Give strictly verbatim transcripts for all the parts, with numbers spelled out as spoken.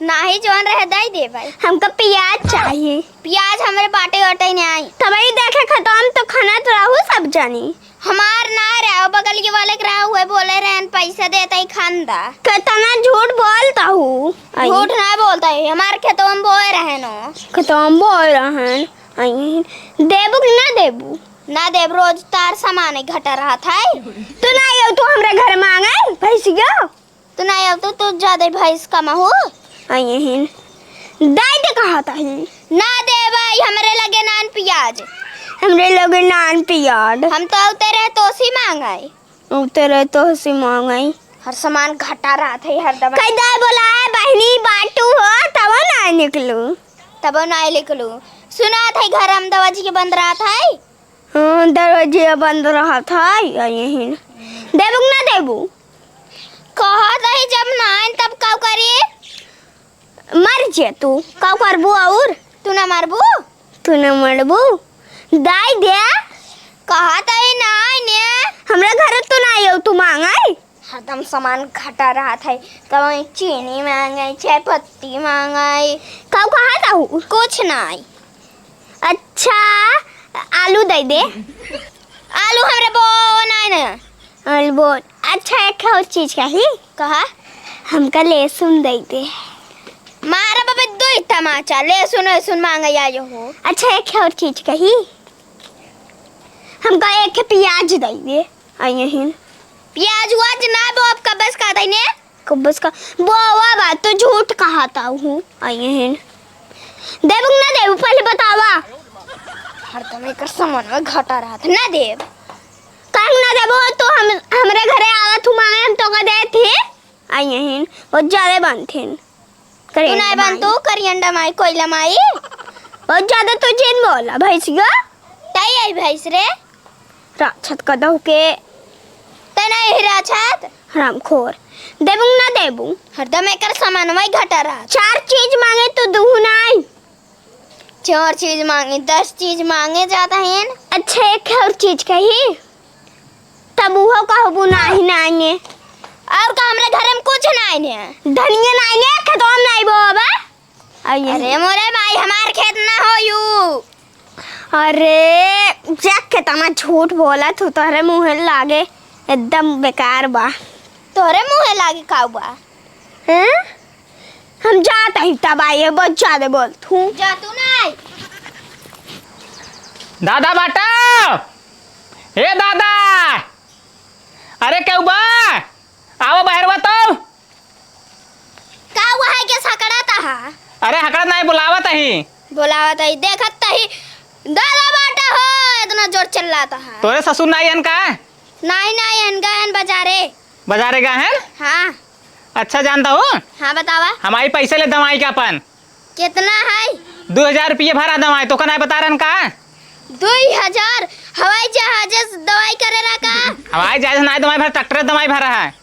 नाही, जौन रहे दइ देबै। हमका पियाज चाही। पियाज हमरे बाटे ओटे नाही। तबही देखे खतम तो खनत रहू सब जनी। हमार ना रहे, बगलिया वाले के रहे, उहे बोले रहेन, "पैसा देतइ, खन दा।" केतना झूठ बोलत हू। आई। झूठ ना बोलत ही, हमार खेतवा में बोए रहेन। खेतवा में बोए रहेन। आई। देबू कि ना देबू? ना देब, रोज तार सामान घटा रहत है। तू ना आयो, तू हमरे घर मांगे भैंसिया। तू ना आयो, तू, तू ज्यादा भैंस कम हो। आई। दइ दे कहत ही। ना देबै, हमरे लगे नान पियाज। हमरे लगे नान पियाज। हम तो उतरे तोसी मांगे। उतरे तोसी मांगे। हर सामान घटा रहत है हरदम। कई दाई बोलाए बहिनी बाटू हो, तबो ना निकलू। तबो ना निकलू। सुनात है घर में दरवाजे बंद रहत है। हाँ, दरवाजे बंद रहत है, आ यही न। देबू कि ना देबू? कहत ही जब ना आइन तब का करी? मर जे तू, का करबू और? तू ना मरबू? तू ना मरबू? दइ दे। कहत ही ना आइन। हमरे घरे तू ना आयो, तू मांगे। हरदम सामान घटा रहत है, कबहुँ चीनी मांगे, चाय पत्ती मांगे। का कहत हू? कुछ नाई। अच्छा, आलू दइ दे। आलू हमरे बोआ नाई न। आलू बोआ। अच्छा, एक और चीज कही। कहा? हमका लहसुन दइ दे। मारा बाबा दुइ तमाचा, लहसुन वहसुन मांगे आयो हो। अच्छा, एक और चीज कही। हमका एक ठे पियाज दइ दे। आई हिन। पियाज उआज ना बोब, कबस का दइने? कबस का बोवा बा, तो झूठ कहत हू। आई हिन। देबू कि ना देबू, पहिले बतावा। हरदम एकर सामान में घटा रहत, ना देब। काहे ना देबू? तू हम, हमरे घरे आवत हू मांगे, हम तोका देत ही। आई हिन, बहुत ज्यादा बनथिन। तू करियंडा नाय बन, माई। तू करियंडा माई, कोइला माई। बहुत ज्यादा तू जिन बोला, भैंसिया। तई आई भैंस रे। राक्षस कदहू के। तई नाई ही राक्षस। हरामखोर। देबू ना देबू? हरदम एकर सामान वही घटा रहा। चार चीज मांगे तू दुहू नाई। चार चीज मांगे, दस चीज मांगे जात हैं। अच्छा, एक और चीज कही, तब उहो कहबू नाही, नाही ने। और का, हमरे घरे में कुछ नाही ने। धनिया नाही ने, खेतवा में नाही बोबा। आई। अरे मोरे माई, हमार खेत ना होयू। अरे, जा केतना झूठ बोलत हू, तोहरे मुँहे लागे, एकदम बेकार बा। तोहरे मुँहे लागे का बा? हैं? हम जात ही तब आइए, बहुत ज्यादा बोलत हू। जा तू नहीं। दादा बाटा, ए दादा, अरे केहू बा, आवा बहरवा तो। का हुआ है के सकड़त हा? अरे हकड़त नाही, बुलावत ही। बुलावत ही, देखत ही। दादा बाटा हो, इतना जोर चिल्लात हा। तोरे ससुर नाही हन का? नाही, नाही हन, गए हन बाजारे। बाजारे गए हन? हाँ। अच्छा जानत हू? हाँ बतावा। हमारी पैसे ले दवाई के अपन। कितना है? दुइ हजार रुपये भरा दवाई, तोका नाही बता रहन का? दुइ हजार? हवाई जहाज से दवाई करे रहा का? हवाई जहाज नाही दवाई भरा, ट्रैक्टर दवाई भरा है।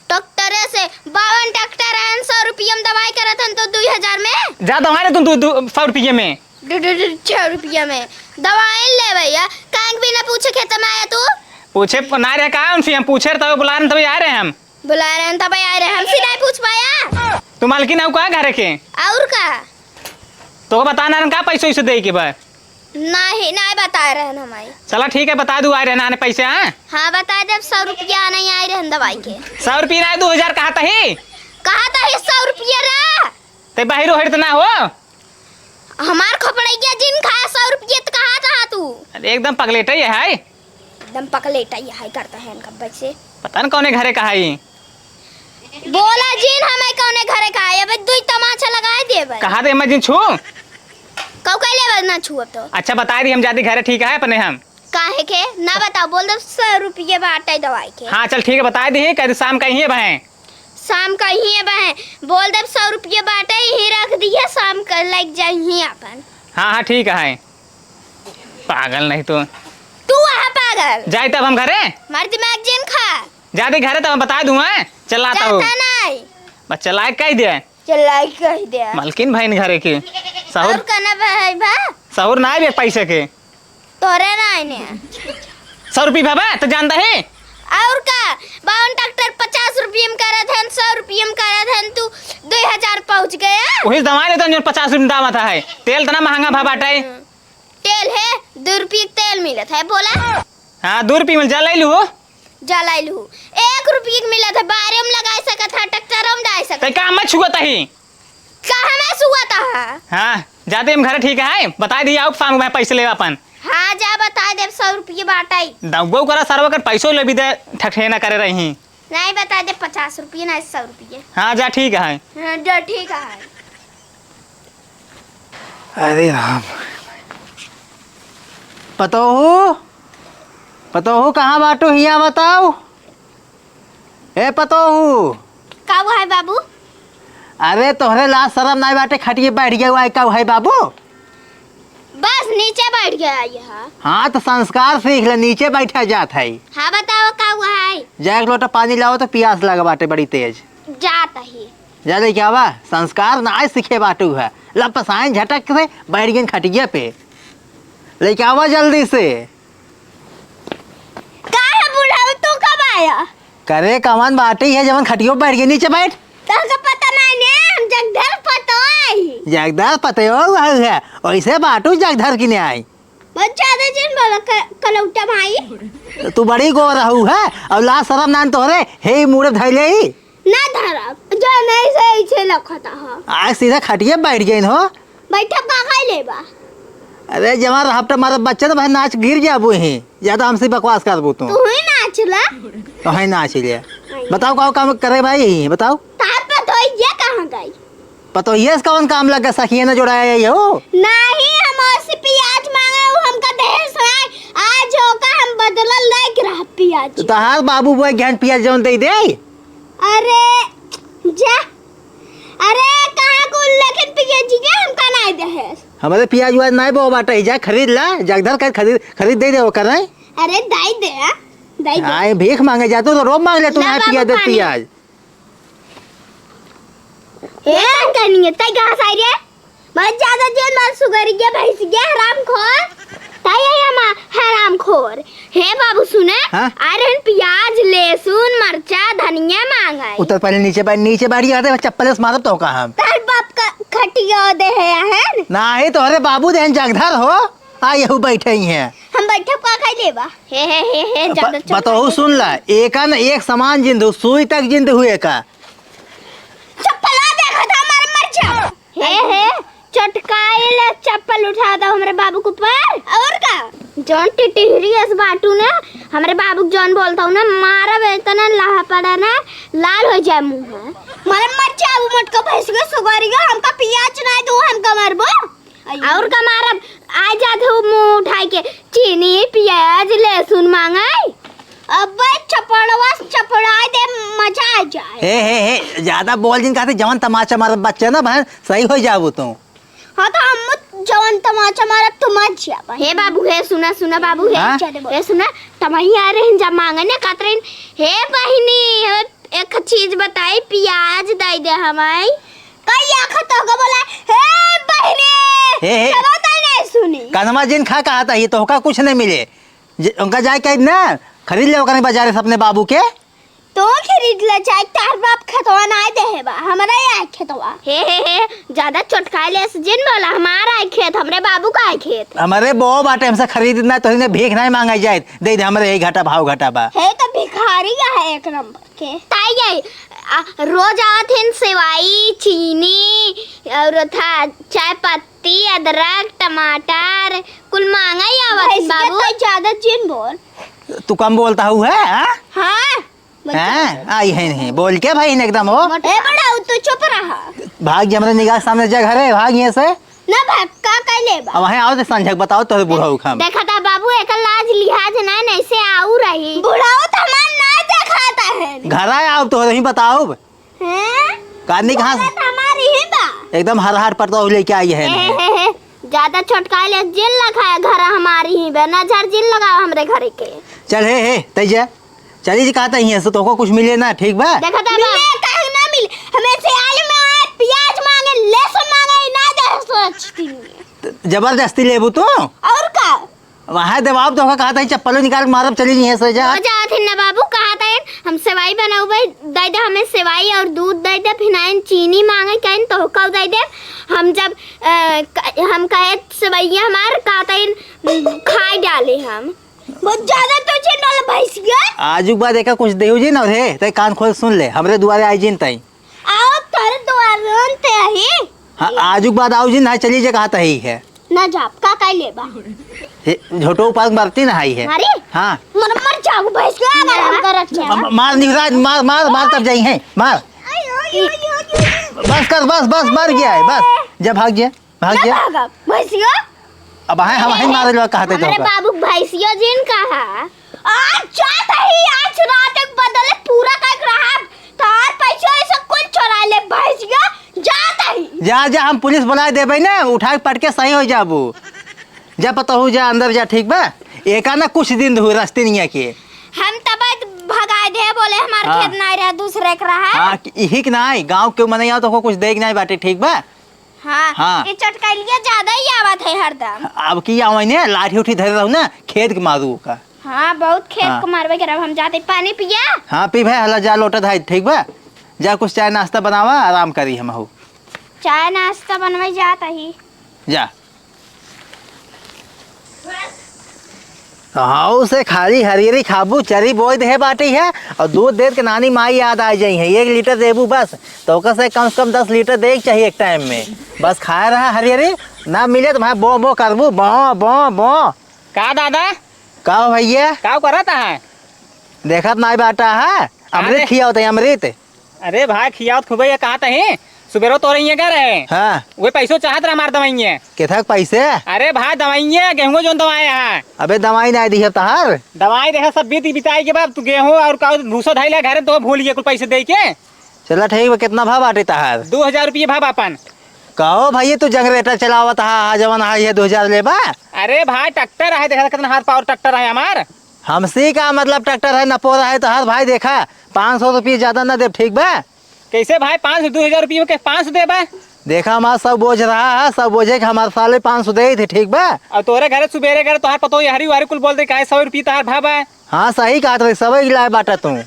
ट्रैक्टरे से? बावन ट्रैक्टर है, सौ रुपये में दवाई करत हन तो दुइ हजार में? जा दवाई ले तू दू, दू, सौ रुपये में। दू, दू, दू, छः रुपये में दवाई ले भैया, काहे के बिना पूछे खेत में आया तू? पूछे प-, ना रहे का उनसे, हम पूछे रहे तब बुला रहे तभी आ रहे हम। बुला रहे हैं तब आ रहे, हमसे नहीं पूछ पाया। तू मालकिन हऊ का घरे के? और का? तोका बता ना रहन का पैसो वैसो दे के बा? नाही, नाही बता रहे हैं हमारे। चला ठीक है, बता दू आए रहन आने पैसे, हाँ? हाँ, बता दे, सौ रुपया नहीं आए रहन दवाई के। सौ रुपया ना, दुइ हजार कहत ही। कहत ही सौ रुपया रे। ते बाहिरो हट ना हो। हमार खोपड़ैया जिन खाए सौ रुपये त कहत हा तू। अरे एकदम पगलेटा ही है। एकदम पगलेटा ही है करत हैं इनका बच्चे। पता न कौने घरे का है। बोला जिन हमें कौने घरे का है, अबे दुई तमाचा लगाए देबे। कहा दे मैं जिन छू। कऊ कह लेबे ना छू अब तो। अच्छा बताई दी हम जाती घरे ठीक है अपने हम। काहे के? ना बताओ, बोल दे सौ रुपये बाटे दवाई के। हाँ चल ठीक है बताई दी, कह दे शाम का ही है बहन। शाम का ही है बहन, बोल दे सौ रुपये बाटे ही रख दिए, शाम का लग जाई ही अपन। हाँ हाँ ठीक है। पागल नहीं तो। तू वहाँ पागल। जाए तब हम घरे। मार दिमाग जिन खा। जाते घरे तब हम बता दूँ, हैं? चलाता हो। जाता नहीं। बस चलाए कह दे। चलाए कह दे। मलकिन भाई ने घरे के। सहूर। और कहना भाई बा? सहूर ना आए पैसे के। तोरे ना आने। सौ रुपये बाबा, तो जानता है? और का? बावन ट्रैक्टर पचास रुपये में करत हन, सौ रुपये में करत हन, तू दुई हजार पहुँच गया। वही दवा लेता जो पचास रुपये में दावत है, तेल इतना महंगा भा बाटे। तेल है, दो रुपये के तेल मिलत है, बोला। हाँ, दो रुपये में जलाई लू। जलाई लू। एक रुपये के मिलत है, बारे में लगाई सकत है, ट्रैक्टर में डाल सकत तै है। का मत छुअत ही? कहाँ में सुअत है? हाँ, जाते हम घर ठीक है, बताई दिया, आओ शाम में पैसे लेवा अपन। हाँ, जा बताई देब, सौ रुपये बाटाई। दउबो करा सरवा कर पैसो लेबी दे, ठठे ना करे रही। नहीं, बताई देब, पचास रुपये ना, सौ रुपये। हाँ, जा ठीक है। हाँ, जा ठीक है। अरे राम। पतोहू, पतोहू, कहाँ बाटू? हियाँ बताओ। ए पतोहू। का हुआ है बाबू? अरे तोहरे लाज शरम नाई बाटे, खटिये बैठ गया हुआ है, का हुआ है बाबू? बस नीचे बैठ गया है। हाँ तो संस्कार सीख ले, नीचे बैठा जात है। हाँ बताओ का हुआ है? जा एक लोटा पानी लाओ तो पियास लगा बाटे बड़ी तेज। जात ही। जा लेके आवा, संस्कार ना आए सीखे बाटू है। लपसाइन झटक से बैठ गइन खटिया पे। लेके आवा जल्दी से। का है बुढ़ऊ, तू कब आया? करे कवन बाटी है जवन खटियो बैठ गई, नीचे बैठ। तहके पता नहीं ने, हम जगधर पतोई। जगधर पतोई है, वैसे बाटू जगधर की ने आई। बहुत ज्यादा जिन बोला क-, कलौटा भाई। तू बड़ी गोर रहू है, और लाज शरम नान तोहरे, हे मुड़े धैले ही। ना धरब, जो नहीं से इसे लखता ह। आज सीधा खटिया बैठ गइन हो। बैठब का खाई लेबा? अरे जवान रहब त मारब बच्चा त भाई नाच गिर जाबू ही। ज्यादा हमसे बकवास करबू तू। तू ही नाच ला। तो है नाच ले। बताओ का काम करे भाई, बताओ। तार पतोहिया कहाँ गई? पतोहिया से कौन काम लगा, सखिया ने जोड़ाया ये हो? नहीं, हम ओसे पियाज मांगे, वो हमका देहे सुनाए। आज ओका हम बदला लेके रह पियाज। तो तहार बाबू बोए गहन पियाज जौन दे दे। अरे, जा। अरे, कहाँ को लेकिन पियाज के हमका नाई देहे। हमरे पियाज उआज नाई बो बाटे, जा खरीद ला, जगधर कर खरीद, खरीद दे दे ओकर, हैं? अरे, दाई दे, आ? दाई दे। आए भीख मांगे जा, तू तो रोब मांग ले, तू ना ना बाबू, पियाज दे पानी। पियाज। ए, का करनी है? तई कहाँ से आई रे? बहुत ज्यादा जेल मार सुगर गया, भैंस गया, हरामखोर। तई आई हम हरामखोर। हे बाबू सुने, हाँ? आ रहन पियाज, लहसुन, मरचा, धनिया मांगाई। उतर पहले नीचे बैठ, नीचे बैठ गया थे, चप्पल से मारब तो का हम। तार बाप का खटिया दे है, है न? नाही, तोहरे बाबू देहन जगधर हो, आ यहू बैठे ही हैं। हम बैठब का खाई लेबा? हे, हे, हे, हे, ब-, ज्यादा चुप बताओ, रहो। सुन ला, एका न एक समान जिंद हो, सुई तक जिंद हुए का। चप्पला देखा था, मार, मर जा। हे, हे, चटकाइल चप्पल उठा दो हमरे बाबू के ऊपर। और का? जौन टिटिहरी अस बाटू ने, हमरे बाबू के जौन बोलता हूँ ना, मारब इतना लाह पड़ा ना, लाल हो जाए मुँह। मारे मर जा, वो मोटका भैंस के सुगरिया, हमका पियाज ना दो, हमका मारबो। अयो। और का मारब, आ जात हो मुँह उठाई के, चीनी, पियाज, लहसुन मांगाई। अबे चपड़वा से चपड़ाई दे, मजा आ जाए। हे, हे, हे, ज्यादा बोल जिन कहते, जवन तमाचा मारत बच्चा ना बहन, सही हो जाबू तू। हाँ, तो हम जवन तमाचा मारब, तू मत जाबा। हे बाबू, हे सुना, सुना बाबू, हे। हाँ? चले बोल। हे सुना, तमही आ रहे हैं, जब मांगे ना, कहत रहे, "हे बहिनी, हे एक चीज बताई, पियाज दे दे हमाई।" कई आखत होगा बोला, "हे बहिनी, हे, हे। चलो तई नहीं सुनी।" कनमा जिन खा कहा था, ये तो होका कुछ नहीं मिले। जे, उनका जाए के ना, खरीद ले ओकरे बाजारे से अपने बाबू के। तो खरीद ले जाए, तार बाप खेतवा ना दे है बा, हमरा यहाँ खेतवा। हे, हे, हे, ज्यादा चटकाए ले से जिन बोला, हमारा है खेत, हमरे बाबू का है खेत। हमरे बो बाटे, हमसे खरीद ना, तो इन्हें भीख नहीं मांगा जाए, दे दे, हमरे यही घाटा, भाव घाटा बा। हे तो भिखारी है एक नंबर के। ताई आई, आ, रोज आवत हिन सेवाई, चीनी, और था चाय पत्ती, अदरक, टमाटर, कुल मांगा ही आवत हिन भैंस के बाबू। तो ज्यादा जिन बोल। तू कम बोलता हूँ है, हाँ? हाँ, बोल हैं? के। आई है नहीं, बोल के भाई एकदम हो। ए बड़ा, तू चुप रहा। भाग जे हमरे निगाह सामने जे घर है, भाग यहाँ से। ना भाग, का कर लेबा? अब वहीं आओ तो संझक बताओ तोहरे बुढ़ऊ खाम। देखा था बाबू, एकर लाज लिहाज ना, नहीं से आऊ रही। बुढ़ऊ तो हमार ना देखाता है। घर आए आओ तोहरे ही बताओ। हैं? कानी कहाँ से? दौलत हमारी ही बा। एकदम हर हाट पर तो लेके आई है। हे, हे, हे, हे। ज्यादा छोटका ले जिन लगा घर हमारी ही बा, नजर जिन लगाओ हमरे घर के। चल हे, हे, तैजा। चली जी, कहता ही है, सो तोको कुछ मिले ना, ठीक बा? देखा था मिले, बाप। काहे ना मिले? हमें से आलू में आए, प्याज मांगे, लहसुन मांगे, ना दे सोचती है। त-, जबरदस्ती लेबू तू? और का? वहाँ दबाव तो होगा, कहता ही चप्पलों निकाल के मारब, चली जी, यहाँ से जा। हो जात है ना बाबू, कहाँ सेवई बनउबे, दइ दे हमें सेवई और दूध दइ दे, फिर आइन चीनी माँगे, कहिन तोहका दइ दे। हम जब, अ, क-, हम कहे सेवइया हमार, कहतइन, "खाइ डाले हम।" बहुत ज्यादा तो छे नल भैंसिया। आजू के बाद एका कुछ देहू जिन, और हे, तइ कान खोल सुन ले, हमरे दुआरे आई जिन तइ। आओ, तोरे दुआरे ते आई। हाँ, आजू के बाद आउ जिन, हाँ, चली जे कहा तही है। ना जाब, का कइ लेबा? हे, झोटो उपास मरती ना आई है। अरे? हाँ। मर, मर जाऊ, भैंसिया, अगर हम करत म-, मार निहुराज, मार, मार, मार, तब जाई है, मार। बस कर, बस, बस, मर गया है, बस। जा, भाग जा, भाग ना जा। भागब, भैंसिया। अब है, हम है मारे लो, कहते तो हमरे का। बाबू भैंसियो जिन कहा। आज जात ही, आज रात एक बदले पूरा कइके रहब। तार पैसा ऐसा कुल चोराइ ले, भैंसिया, जात ही। जा, जा, हम पुलिस बुलाइ देबे ना, उठाइ के पटके सही होइ जाबू। जा पतोहू, जा अंदर जा, ठीक बा? एका ना कुछ दिन दू रस्ते नहीं आके। हम तब भगाइ दे, बोले हमार हाँ। खेत नाहीं रहा, दूसरे के रहा। हाँ, कि इही के नाहीं, गाँव के मनई आओ तो कुछ देख नाहीं बाटे, ठीक बा? हाँ, हाँ। ई चटकैलिया ज्यादा ही आवत है हरदम। अब की आवे ने, लाठी उठी धरे रहू ना, खेद के मारू ओका। हाँ, बहुत खेद हाँ। के मारबे करब हम। जाते पानी पिया। हाँ, पी भाई, हला जा लोटा धाई, ठीक बा? जा कुछ चाय नाश्ता बनावा, आराम करी हमहू। चाय नाश्ता बनवे जात ही। जा। हऊ से खाली हरियरी खाबू, चरी बोइ देहे बाटी है, और दूध देत के नानी माई याद आ जाई है। एक लीटर देबू बस, तो ओकर से कम से कम दस लीटर देइ के चाहिए एक टाइम में। बस खाए रहा हरियरी, ना मिले तो भाई बो बो करबू, बो बो बो। का दादा? का हो भैया? का करत है? देखत नाई बाटा है, अमृत अरे। खियावत है, अमृत। अरे भाई, खियावत खूबे ये कहत ही, सुबेरो तोरे इहे गए रहे। हाँ। वे पैसो चाहत रहा हमार दवाइये। केथक पैसे? अरे भाई, दवाइये, गेहूं जौन दवाए है। अबे दवाई नाहीं दिहे तहार। दवाई देखे सब बीत बिताई के बाद तू गेहूं और का भूसा धइला घरे तो भूल गए कुल पैसे दे के। चला ठीक बा, कितना भाव बाटे तहार? दो हजार रुपये भाव अपन। कहो भैया, तू जनरेटर चलावत हा, हा जवन हा, ये दो हजार लेबा? अरे भाई, ट्रैक्टर है, देखा कितना हाथ पावर ट्रैक्टर है हमार। हमसे का मतलब ट्रैक्टर है, नपोरा है, तो हर भाई देखा, पाँच सौ रुपये ज्यादा ना देब, ठीक बा? कैसे भाई, पाँच सौ, दो हजार रुपये में के पाँच सौ देबा? देखा, हमार सब बोझ रहा है, सब बोझे के हमार साले पाँच सौ देइ थे, ठीक बा? अब तोरे घरे सुबेरे घरे तोहार पतोह हरी वारी कुल बोल दे, काहे सौ रुपये तोहार भाव बा? हाँ, सही कहत रही, सबे इलाय बाटा तू।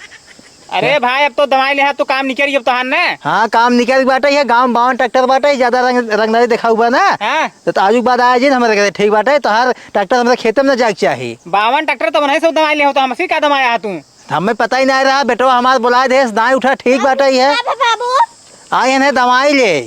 अरे भाई, अब तो दवाई लेहा तो काम निकल गई अब तोहार ना। हाँ, काम निकल बाटे, ये गाँव में बावन ट्रैक्टर बाटे, ज्यादा रंग, रंगदारी देखाऊ बा ना। हाँ। तो, तो आजू के बाद आया जी हमरे घरे, ठीक बाटे, तोहार ट्रैक्टर हमरे खेते में ना जाए के चाही। बावन ट्रैक्टर तो बनाए से दवाई ले हो, तो हमसे का दवाई आ तू? हमें पता ही नहीं रहा, बेटवा हमार बुलाए दे, दाई उठा, ठीक बाटे ये। का बा बाबू? आए हैं दवाई ले।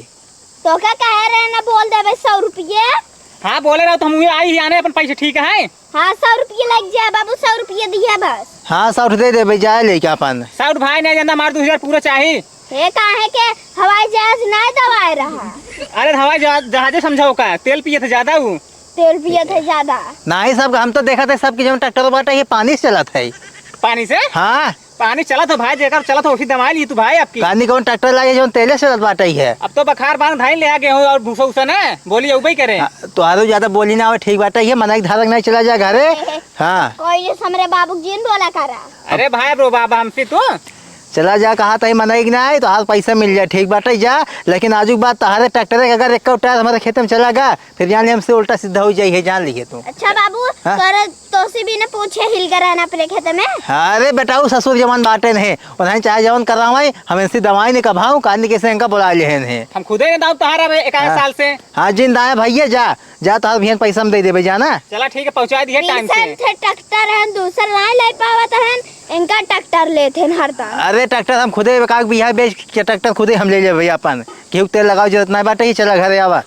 तोका कहे रहे ना, बोल देबे सौ रुपये। हाँ, बोले रहो तो हम उहे आई ही आने अपन पैसे, ठीक है? हाँ, सौ रुपये लग जाए बाबू, सौ रुपये दिया बस। हाँ, सौ दे देबे, जाए लेके अपन। सौ भाई नहीं जाना, मार दो हजार पूरा चाही। हे, काहे के हवाई जहाज नहीं दवाए रहा? अरे, हवाई जहाज, जहाजे समझाओ का, तेल पिए थे ज्यादा उ। तेल पिए थे ज्यादा। नहीं, सब हम तो देखा थे, सबके जौन ट्रैक्टर बाटे, ये पानी से चलत है। पानी से? हाँ। पानी चलत हो भाई, जेकर चलत हो, उसी दवाई ली तू भाई आपकी। पानी कौन ट्रैक्टर लागे, जौन तेले से चलत बाटे है। अब तो बखार बांध धाई ले आ गेहूं और भूसा उसा ना, बोली अउबे करे। हाँ, तोहारो ज्यादा बोली ना आवे, ठीक बाटे है, मना के धारक नहीं चला जा घरे। हाँ। कोई ये हमरे बाबू जी न बोला करा। अरे भाई, रो बाबा हमसे तू। चला जा, कहा तही मना के ना आए, तो हाथ पैसा मिल जाए, ठीक बाटे जा। लेकिन आजू के बाद तहारे ट्रैक्टर के अगर एक टायर हमारे खेत में चला गा, फिर जान ले हमसे उल्टा सीधा हो जाई है, जान लिए तू। अच्छा बाबू, हाँ? तोरे तोसे भी न पूछे हिल के रहना अपने खेत में। अरे बेटा, उ ससुर जवन बाटे नहीं, उन्हें चाहे जवन करावे, हम इनसे दवाई नहीं कभाऊ, कान कैसे इनका बुला ले हैं। हम खुदे न दाऊ तहारा में एक आध हाँ। साल से। हाँ, जिन दाए भैया, जा, जा, तहार भैया के पैसा हम दे देबे, जाना। चला ठीक है, पहुँचा दिए टाइम से। बीस थे ट्रैक्टर हैं, दूसर नहीं ले पावत हैं, इनका ट्रैक्टर लेते हैं हरदम। अरे ट्रैक्टर हम खुदे, एक आध बीघा बेच के ट्रैक्टर खुदे हम ले लेबे अपन। केहू के तेल लगावे जरूरत नहीं बाटे, ही चला घरे आवा।